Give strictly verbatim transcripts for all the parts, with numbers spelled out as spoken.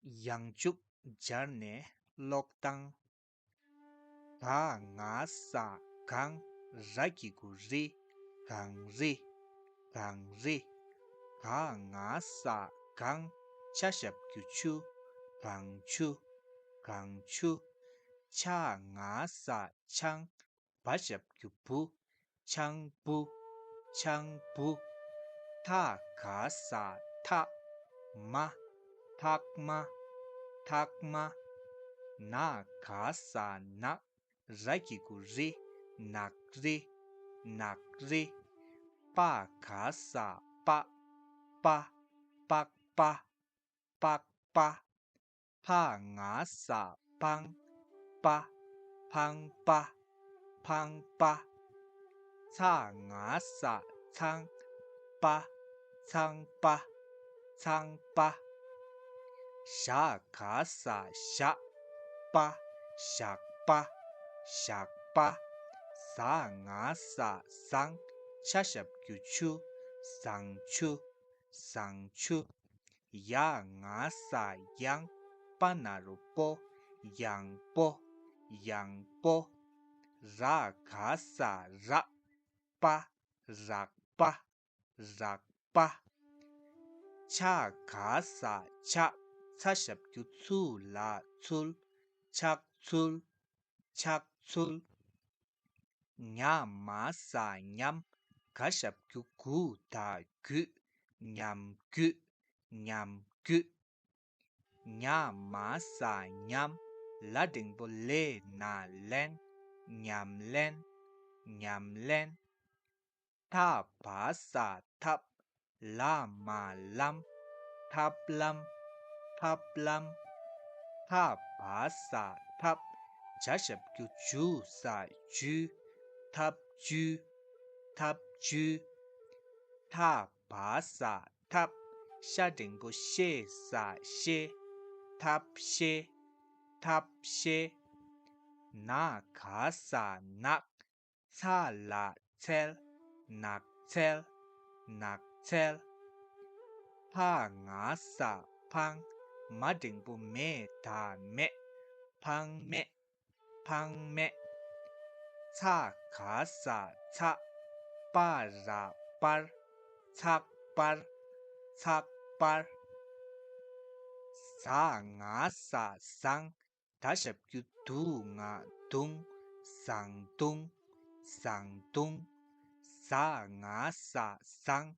ཡང་བཅུག་སྦྱར་ནས་ཀློག་སྟངས། ག་ང་ས་གང་། ར་གི་གུ་རི། གངས་རི། གངས་རི། ག་ང་ས་གང་། ཆ་ཞབས་ཀྱུ་ཆུ། གངས་ཆུ། གངས་ཆུ། ཆ་ང་ས་ཆང་། བ་ཞབས་ཀྱུ་བུ། ཆང་བུ། ཆང་བུ། ཐ་ག་ས་ཐག་མ། ཐག་མ། ཐག་མ། ན་ག་ས་ནག་ར་གི་གུ་རི། ནགས་རི། ནགས་རི། པ་ག་ས་པགས། པ། པགས་པ། པགས་པ། ཕ་ང་ས་ཕང་། པ། ཕང་པ། ཕང་པ། ཚ་ང་ས་ཚང་། པ། ཚང་པ། ཚང་པ། ཞ་ག་ས་ཞག་པ། ཞག་པ། ཞག་པ། ཟ་ང་ས་ཟངས། ཆ་ཞབས་ཀྱུ་ཆུ། ཟངས་ཆུ། ཟངས་ཆུ། ཡ་ང་ས་ཡང་། པ་ན་རོ་པོ། ཡང་པོ། ཡང་པོ། ར་ག་ས་རག་པ། རག་པ། རག་པ། ཆ་ག་ས་ཆག་ཚ་ཞབས་ཀྱུ་ཚུ་ལ་ཚུལ། ཆག་ཚུལ། ཆག་ཚུལ། ཉ་མ་ས་ཉམས། ག་ཞབས་ཀྱུ་གུ་ད་རྒྱུད། ཉམས་རྒྱུད། ཉམས་རྒྱུད། ཉ་མ་ས་ཉམས། ལ་འགྲེང་བུ་ལེ་ན་ལན། ཉམས་ལེན། ཉམས་ལེན། ཐ་བ་ས་ཐབས། ལ་མ་ལམ། ཐབས་ལམ། ཐབས་ལམ། ཐ་བ་ས་ཐབ། ཇ་ཞབས་ཀྱུ་ཇུ་ས་ཇུས། ཐབས་ཇུས། ཐབས་ཇུས། ཐ་བ་ས་ཐབ། ཤ་འགྲེང་བུ་ཤེ་ས་ཤེས། ཐབས་ཤེས། ཐབས་ཤེས། ན་ག་ས་ནག་ཚ་ལ་ཚལ། ནགས་ཚལ། ནགས་ཚལ། ཕ་ང་ས་ཕང་། མ་འགྲེང་བུ་མེ་ད་མེད། ཕང་མེད། ཕང་མེད། ཚ་ག་ས་ཚགས། པ་ར་པར། ཚགས་པར། ཚགས་པར། ཟ་ང་ས་ཟངས། ད་ཞབས་ཀྱུ་དུ་ང་དུང་། ཟངས་དུང་། ཟངས་དུང་། ཟ་ང་ས་ཟངས།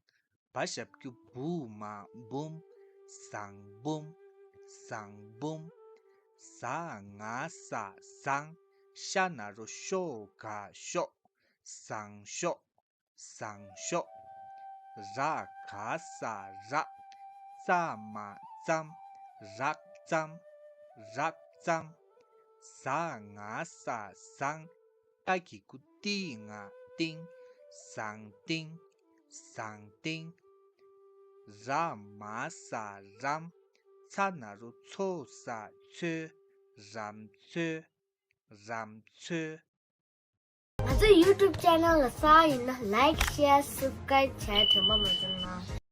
བ་ཞབས་ཀྱུ་བུ་མ་འབུམ། ཟངས་འབུམ། ཟངས་འབུམ། ཟ་ང་ས་ཟངས། ཤ་ན་རོ་ཤོ་ག་ཤོག་ཟངས་ཤོག་ཟངས་ཤོག་ར་ག་ས་རག་ཙ་མ་ཙམ། རག་ཙམ། རག་ཙམ། ཟ་ང་ས་ཟངས། ཏ་གི་གུ་ཏི་ང་ཏིང་། ཟངས་ཏིང་། ཟངས་ཏིང་། ར་མ་ས་རམ། ཚ་ན་རོ་ཚོ་ས་ཚོས། རམ་ཚོས། རམ་ཚོས། ང་ཚོའི་YouTube channel ལ་གསར་ཡིན་ན་like, share, subscribe བྱས་དྲན་པ་མ་བརྗེད་གནང་།